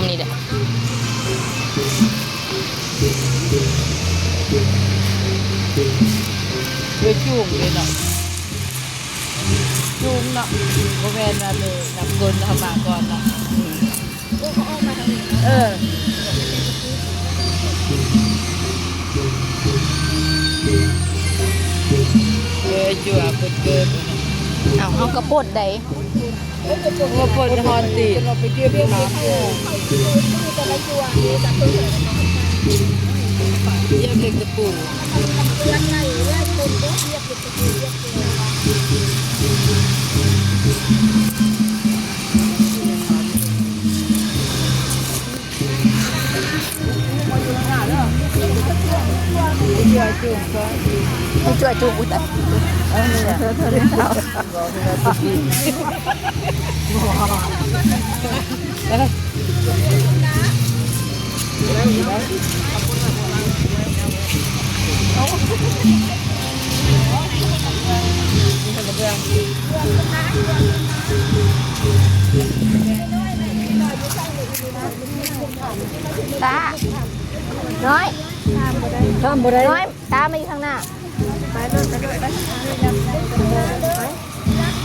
ນີ້ແຫຼະ ເອີ ຈູງເດ້ເນາະ ສູງເນາະ ບໍ່ແມ່ນວ່າເລີຍນຳກົ້ນເຮົາມາກ່ອນເນາະ ອືມ ໂອ້ ເຂົາອອກມາທາງນີ້ ເອີ ເອີ ຢູ່ວ່າເພິ່ນເກີດ ເອົ້າ ເຮົາກໍປົດໄດ້ ໂອ້ ປົດຮອດຕີນ ຢຽບເຫຼັກຕະປູ. ໄປຊ່ວຍຈູງກ່ອນ ໄປຊ່ວຍຈູງ ອຸຍ ຕາຍ ເອີ ເອີ. ຕາ ນ້ອຍ ຂ້າມບໍ່ໄດ້ ນ້ອຍ ຕາມາຢູ່ທາງໜ້າ ໄປໂລດ ໄປໂລດ ໄປ ໄປ.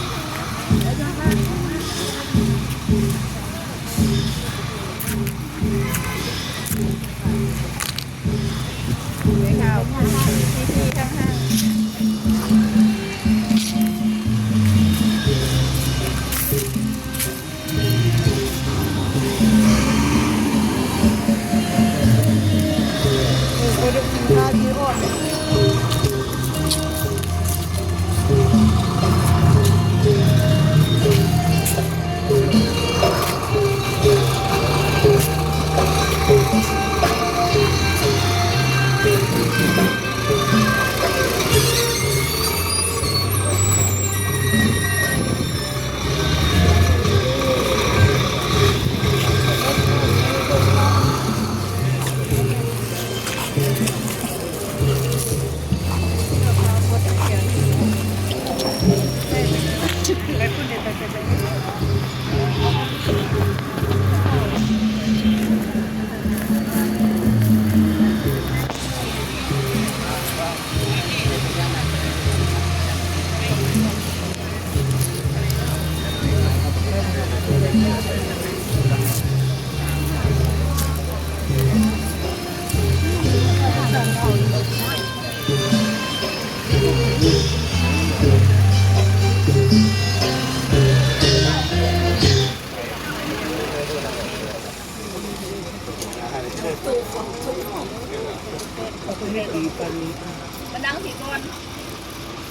ມານັ່ງພີ້ກ່ອນ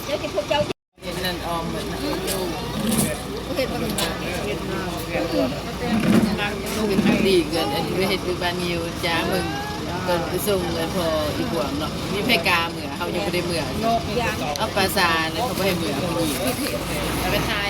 ດຽວຊິພວກເຈົ້າ ເຮັດນັ້ນອອມໝົດນະ ເຮັດບໍ່ໄດ້ ເຮັດມາ ເຮັດດີເກີນ ອັນນີ້ໄປເຮັດຢູ່ບ້ານງິ້ວຈ້າ ເບິ່ງ ເພິ່ນໄປສົ່ງເລີຍ ພໍອີບວມເນາະ ມີໃຜກ້າເມືອ ເຮົາຍັງບໍ່ໄດ້ເມືອ ເອົາປາສານ ເຂົາບໍ່ໃຫ້ເມືອ ເຂົາບໍ່ໃຫ້ເມືອ ເອົາໄປຖ່າຍ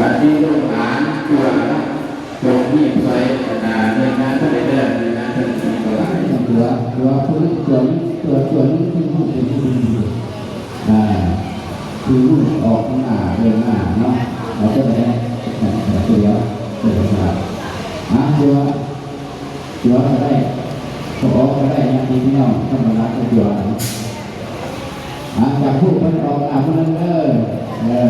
ບັດນີ້ລູກຫຼານຕົວະ ສົ່ງຮີບຊ່ອຍບັນດາໜ່ວຍງານທັງຫຼາຍເດີ ໜ່ວຍງານທັງຫຼາຍ ຕົວະ ຕົວະ ຕົວະ ຕົວະ ຕົວະ ຕົວະ ຕົວະ ອາ ຄືອອກໜ້າເດີນໜ້າເນາະ ເອົາຕົວໃດ ຕົວ ຕົວ ຕົວ ຕົວ ຕົວກໍໄດ້ ບໍ່ອອກກໍໄດ້ ຍາດພີ່ນ້ອງ ທຳມະດາກໍຕົວະເນາະ ອາ ຈັບຜູ້ເພິ່ນອອກໜ້າຜູ້ໜຶ່ງເດີ ເອີ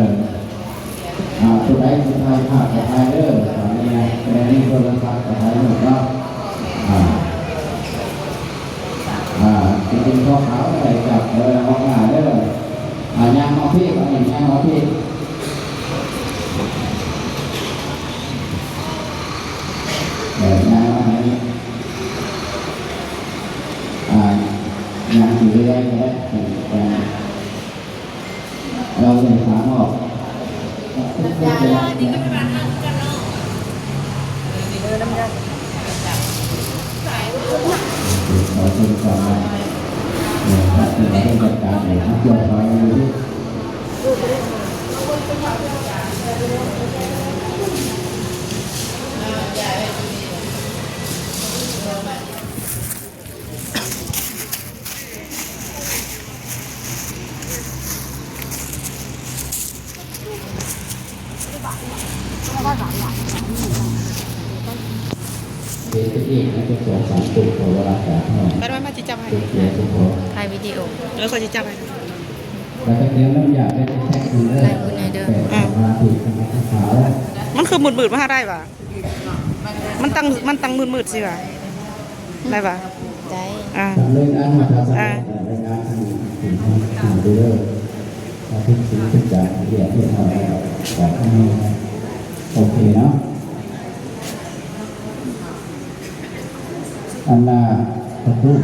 ອາ ຜູ້ໃດຊິຖ່າຍພາບກໍຖ່າຍເດີ ຕອນນີ້ນະ ຜູ້ໃດມີໂທລະສັບກໍຖ່າຍຮູບເນາະ ອາ ອາ ຊິເປັນພໍ່ຂາວໃສ່ຈັບ ເອີ ອອກໜ້າເດີ ອາ ຍ່າງມາພີ້ ບາດນີ້ຍ່າງມາພີ້ ເອີ ຍ່າງມາທາງນີ້ ອາ ຍັງຊິໄດ້ໄດ້ກໍໄດ້ ເອົາເລື່ອງສາມອອກ ເອີ ນ້ຳຍາ ຂໍເຊີນກ່ອນນະ ເອີ ເປັນເລື່ອງຈັດການໃຫ້ເຮົາເຈົ້າຟັງຢູ່. ເປັນອີກນະ ເປັນສອງສາມຕົວ ເຂົາວ່າອາກາດຮ້ອນ ແປວ່າມາຊິຈັບໃຫ້ ເປັນເກດເພາະ ຖ່າຍວິດີໂອ ເອີ ຂ້ອຍຊິຈັບໃຫ້ ແລ້ວກໍຕຽມນ້ຳຢາໄປແພັກໜຶ່ງເດີ ຫຼາຍຄົນໃນເດີ ແປດ ອືມ ສາມ ຫ້າ ທີ່ຄະນະຂາວ ມັນຄືມືດໆ ມາຫາໄດ້ຫວາ? ມັນຕັ້ງ ມັນຕັ້ງມືດໆ ຊິຫວາ? ໄດ້ຫວາ? ໄດ້ ອ່າ ດຳເນີນງານມາຕາສາ ອ່າ ດຳເນີນງານທາງ ເດີ ມາເປັນສິ່ງເປັນການເຮັດຮຽບຮ້ອຍແລ້ວ ກໍໂອເຄເນາະ ອັນນ່າ ຂອບຄຸນ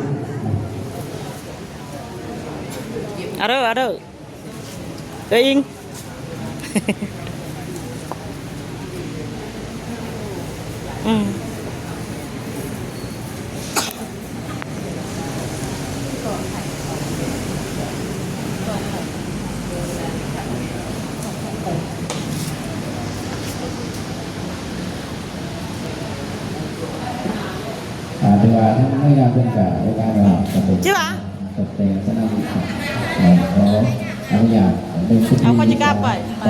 ອາເດີ ອາເດີ. ເອີ ອີງ ອືມ ອ່າ ແຕ່ວ່າທາງໜ່ວຍງານເພິ່ນກະໄດ້ການວ່າ ຊິວ່າ? ແຕ່ສະນັ້ນ ເອີ ຂໍອະນຸຍາດເດີ ເອົາ ຂ້ອຍຊິກັບໄປ ໄປ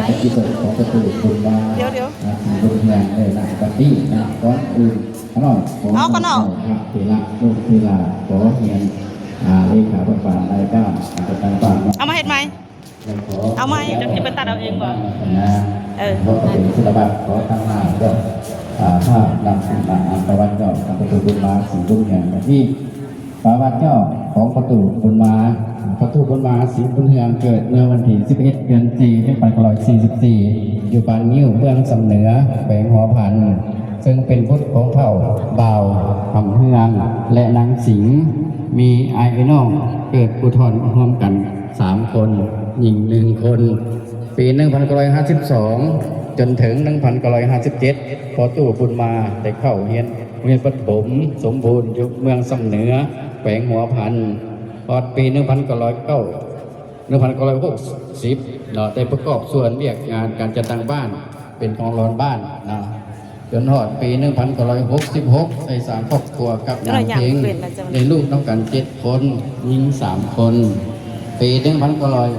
ຂອງປະຕູບຸນມາ ດຽວໆ ອ່າ ບຸນເຮືອນເດີ ນະ ປະຕິ ນະ ກ່ອນອື່ນ ຂ້ານ້ອຍ ເອົາ ຂ້ານ້ອຍ ເທລະ ລູກເທລາ ຂໍຮຽນ ອ່າ ເລຂາປະຈຳບ້ານ ປະຈຳບ້ານ ເອົາມາເຮັດໃໝ່. ເອົາໃໝ່ ຈັກຊິໄປຕັດເອົາເອງບໍ່? ເອີ ຂໍຂອບຄຸນສຳລັບ ຂໍຕັ້ງໜ້າເຈົ້າ ອ່າ ພາບນຳ ອ່າ ອັນປະຫວັດເຈົ້າ ຂອງປະຕູບຸນມາ ສີບຸນເຮືອງ ທີ່ປະຫວັດເຈົ້າຂອງປະຕູບຸນມາ ປະຕູບຸນມາ ສີບຸນເຮືອງ ເກີດເມື່ອວັນທີສິບເອັດ ເດືອນສີ່ ໜຶ່ງພັນເກົ້າຮ້ອຍສີ່ສິບສີ່ ຢູ່ບ້ານງິ້ວ ເມືອງຊຳເໜືອ ແຂວງຫົວພັນ ເຊິ່ງເປັນບຸດຂອງທ້າວບ່າວຄຳເຮືອງ ແລະ ນາງສິງ ມີອ້າຍນ້ອງເກີດອຸດທອນຮ່ວມກັນ ສາມຄົນ ຍິງໜຶ່ງຄົນ. ປີໜຶ່ງພັນເກົ້າຮ້ອຍຫ້າສິບສອງ ຈົນເຖິງໜຶ່ງພັນເກົ້າຮ້ອຍຫ້າສິບເຈັດ ພໍ່ຕູ້ບຸນມາໄດ້ເຂົ້າຮຽນໂຮງຮຽນປະຖົມສົມບູນ ຢູ່ເມືອງຊຳເໜືອ ແຂວງຫົວພັນ. ຮອດປີໜຶ່ງພັນເກົ້າຮ້ອຍເກົ້າ ໜຶ່ງພັນເກົ້າຮ້ອຍຫົກສິບເນາະ ໄດ້ປະກອບສ່ວນວຽກງານການຈັດຕັ້ງບ້ານ ເປັນຂອງຫຼອນບ້ານນະ ຈົນຮອດປີໜຶ່ງພັນເກົ້າຮ້ອຍຫົກສິບຫົກ ໄດ້ສ້າງຄອບຄົວກັບນາງເພັງ ໄດ້ລູກນຳກັນເຈັດຄົນ ຍິງສາມຄົນ. ປີໜຶ່ງພັນເກົ້າຮ້ອຍ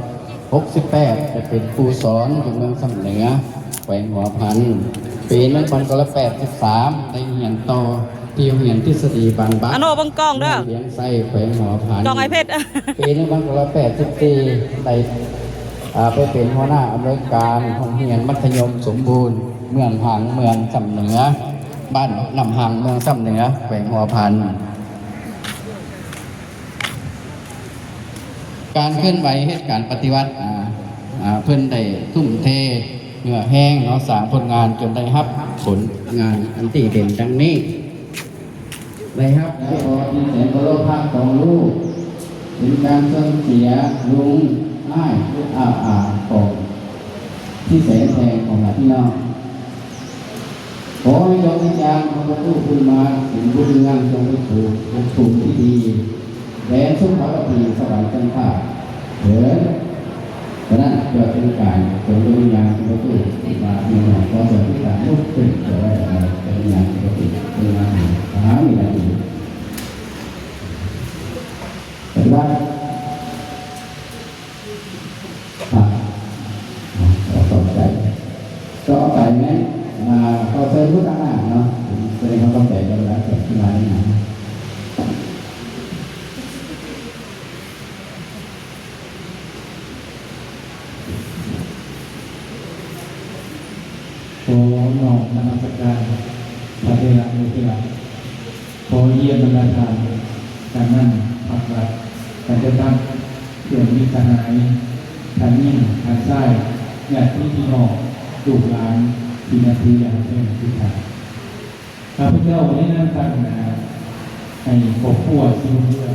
ຫົກສິບແປດ ໄດ້ເປັນຄູສອນຢູ່ເມືອງຊຳເໜືອ ແຂວງຫົວພັນ. ປີໜຶ່ງພັນເກົ້າຮ້ອຍແປດສິບສາມ ໄດ້ຮຽນຕໍ່ ທີ່ໂຮງຮຽນທິດສະດີບ້ານບັກ ອາໂນ ເບິ່ງກ້ອງເດີ ວຽງໄຊ ແຂວງຫົວພັນ ກ້ອງອ້າຍເພັດ. ປີໜຶ່ງພັນເກົ້າຮ້ອຍແປດສິບສີ່ ໄດ້ ອ່າ ໄປເປັນຫົວໜ້າອຳນວຍການໂຮງຮຽນມັດທະຍົມສົມບູນ ເມືອງຫັງ ເມືອງຊຳເໜືອ ບ້ານນ້ຳຫັງ ເມືອງຊຳເໜືອ ແຂວງຫົວພັນ. ການເຄື່ອນໄຫວເຮັດການປະຕິວັດ ອ່າ ອ່າ ເພິ່ນໄດ້ທຸ່ມເທເຫື່ອແຮງເນາະ ສ້າງຜົນງານຈົນໄດ້ຮັບຜົນງານອັນດີເດັ່ນດັ່ງນີ້. ໄດ້ຮັບແລ້ວກໍທີ່ແສນເຄົາລົບຮັກຂອງລູກ ເປັນການເສື່ອມເສຍລຸງອ້າຍອາອາຂອງທີ່ແສນແພງຂອງຫຼາຍພີ່ນ້ອງ. ຂໍໃຫ້ດວງວິນຍານຂອງພໍ່ຕູ້ບຸນມາ ສິງບຸນເຮືອງ ຈົ່ງໄປຖືກພບພູມທີ່ດີ ແດນສຸຂະວະຕີ ສະຫວັນຈັນທາເທີ້ນ. ສະນັ້ນ ເພື່ອເປັນການສົ່ງດວງວິນຍານຂອງພໍ່ຕູ້ບຸນມາ ພີ່ນ້ອງຂໍເຊີນທີ່ຈະລຸກຂຶ້ນ ເພື່ອໄວ້ອາລັຍແກ່ວິນຍານຂອງພໍ່ຕູ້ບຸນມາ ຫ້າວິນາທີ. ປະຕິບັດ. ຂໍຂອບໃຈ. ຕໍ່ໄປແມ່ນ ອ່າ ຂໍເຊີນຜູ້ຕາງໜ້າເນາະ ສະແດງຄວາມຂອບໃຈກັບຫຼາຍແຂກທີ່ມາໃນງານ. ຂໍນ້ອມນະມັດສະການພະເຖລະເຖລະ. ຂໍຮຽນບັນດາທ່ານ ກຳນັນ ພັກລັດ ການຈັດຕັ້ງ ເພື່ອນມິດສະຫາຍ ທ່ານຍິງ ທ່ານຊາຍ ຍາດຕິພີ່ນ້ອງ ລູກຫຼານທີ່ນັບຖືຢ່າງແທ້ຈິງ. ຂ້າພະເຈົ້າໃນນາມຕັ້ງໜ້າໃຫ້ຄອບຄົວສີບຸນເຮືອງ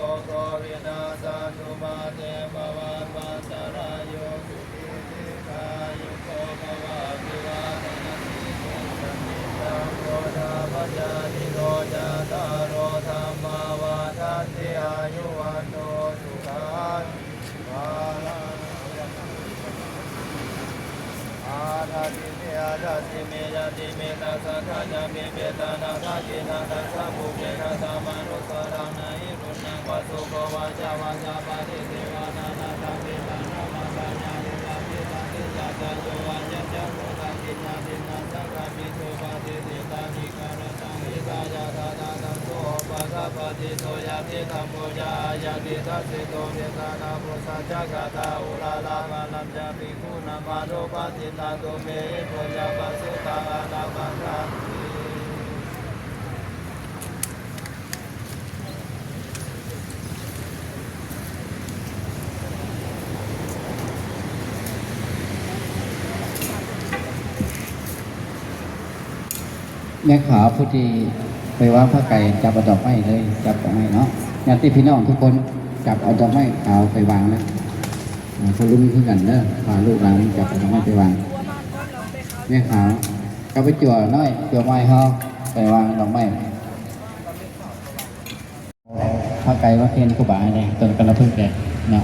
ໂຄວິນາສັນຕຸມາເຕ ພະວັດວັນຕະລາໂຍ ສຸຂີ ດີຄາຍຸໂກ ພະວະ ອະພິວາທະນະສີລິສະນິດຖະໂພທາປະຈາຍິໂນ ຈັດຕາໂລ ທຳມາ ວັດທັນຕິ ອາຍຸ ວັນໂນ ສຸຂັງ ພະລັງ ອາດາຕິເມ ອາດາຕິເມ ຍາຕິເມ ຕັດສະ ທະຍາມິ ເມຕະນາ ທັກຂິນາ ຕັດສະ ປຸເພ ກະຕະມະນຸດສະລັງ ນະຫິລຸນນັງ ວະສຸໂກ ວາຈາ ວາຈາປະຕິເສວະ ນານາທຳເມ ຕະນະມະຕະຍາ ເອຕາປິ ສະຕິ ຍາຕະໂຍ ວາຍະ ຈະໂຕ ທັກຂິນາ ທິນນາ ສັງຄະມິ ສຸປະຕິເສ ຕານິ ກາລະຕັງ ຫິຕາຍະ ທະນາທັງ ໂສ ໂອປະສະປະຕິ ໂສ ຍາຕິທັງ ໂພ ຍາອາຍາຕິ ທັດສິໂຕ ເມຕະນາ ໂພ ສັນຈະກະຕາ ອຸລາລາ ມະລັນຈະ ພິກຂຸນະ ມານຸປະຕິນນາ ຕຸເມ ຫິປຸນຍັງ ປະສຸຕັງ ອະນາປັນທັງ ແມ່ຂາວຜູ້ທີ່ໄປວາງຜ້າໄກ ຈັບເອົາດອກໄມ້ເລີຍ ຈັບດອກໄມ້ເນາະ. ຍາດຕິພີ່ນ້ອງທຸກຄົນ ຈັບເອົາດອກໄມ້ຂາວໄປວາງເລີຍ. ອາ ພໍ່ລຸງຄືກັນເດີ ພາລູກຫຼານຈັບເອົາດອກໄມ້ໄປວາງ. ແມ່ຂາວກັບໄອ້ຈົວນ້ອຍ ຈົວນ້ອຍເຮົາໄປວາງດອກໄມ້. ເອົາຜ້າໄກມາເພນຄູບາໃຫ້ແດ່ ຕົ້ນກະລະພຶກແດ່ເນາະ.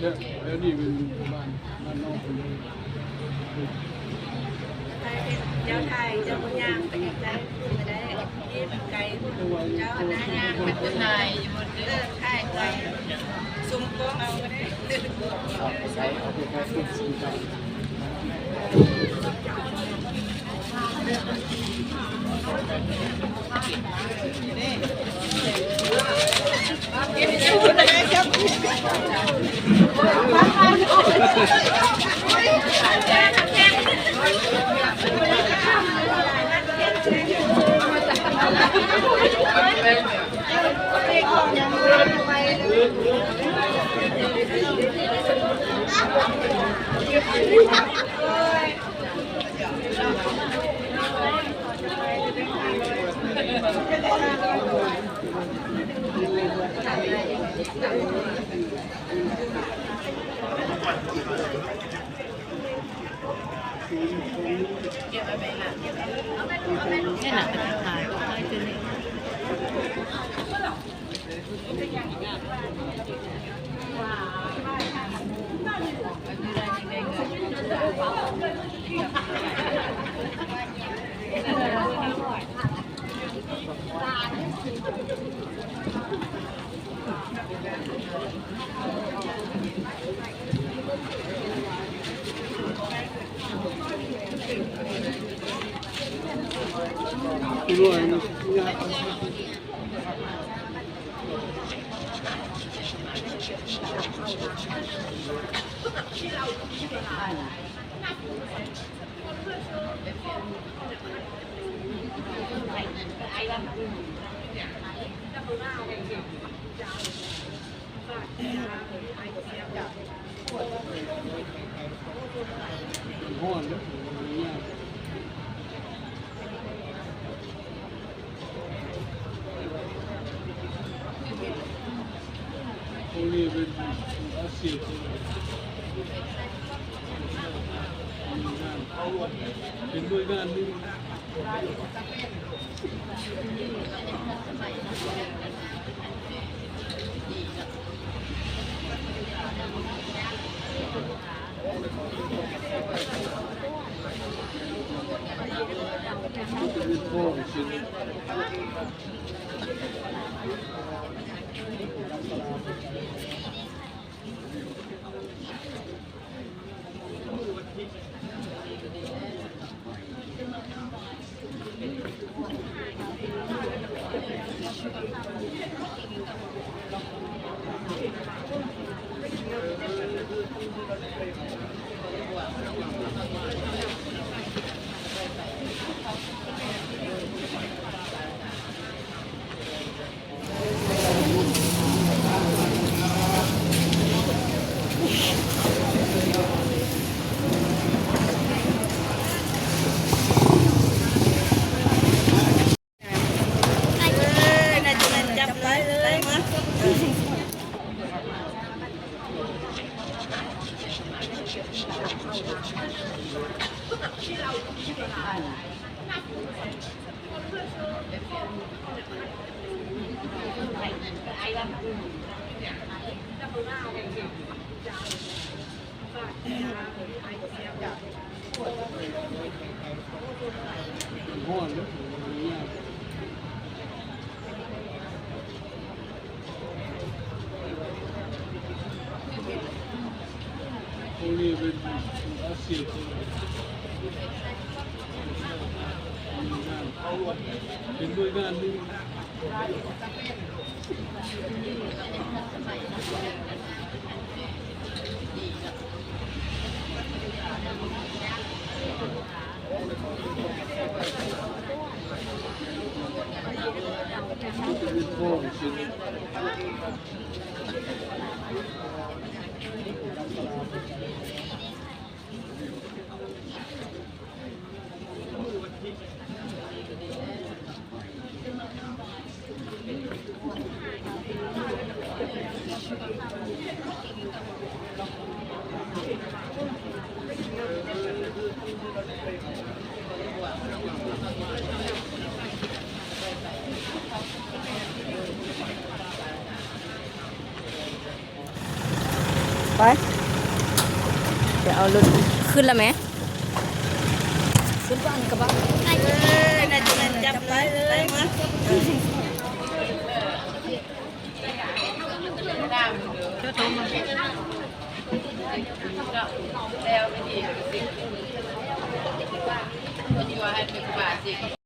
ແລ້ວນີ້ເປັນບ້ານ ບ້ານນອກເພິ່ນເດ້. ດຽວຖ່າຍ ເຈົ້າຍ່າງໄປໃກ້ໆ ໄດ້ ໄກ ເຈົ້ານາຍ່າງໄປຖ່າຍຢູ່ເດີ ເອີ ຖ່າຍໄປ ຊຸມກ້ອງເອົາກໍໄດ້. เปนหน่วยงานหนึ่ง ไป เดี๋ยวเอารถขึ้นแล้วไหม ขึ้นบ้านกระบะ เอ้ย น่าจะจับไว้เลย มา เจ้าโทรมา แล้วไปดี คนอยู่ให้เป็นกระบะสิ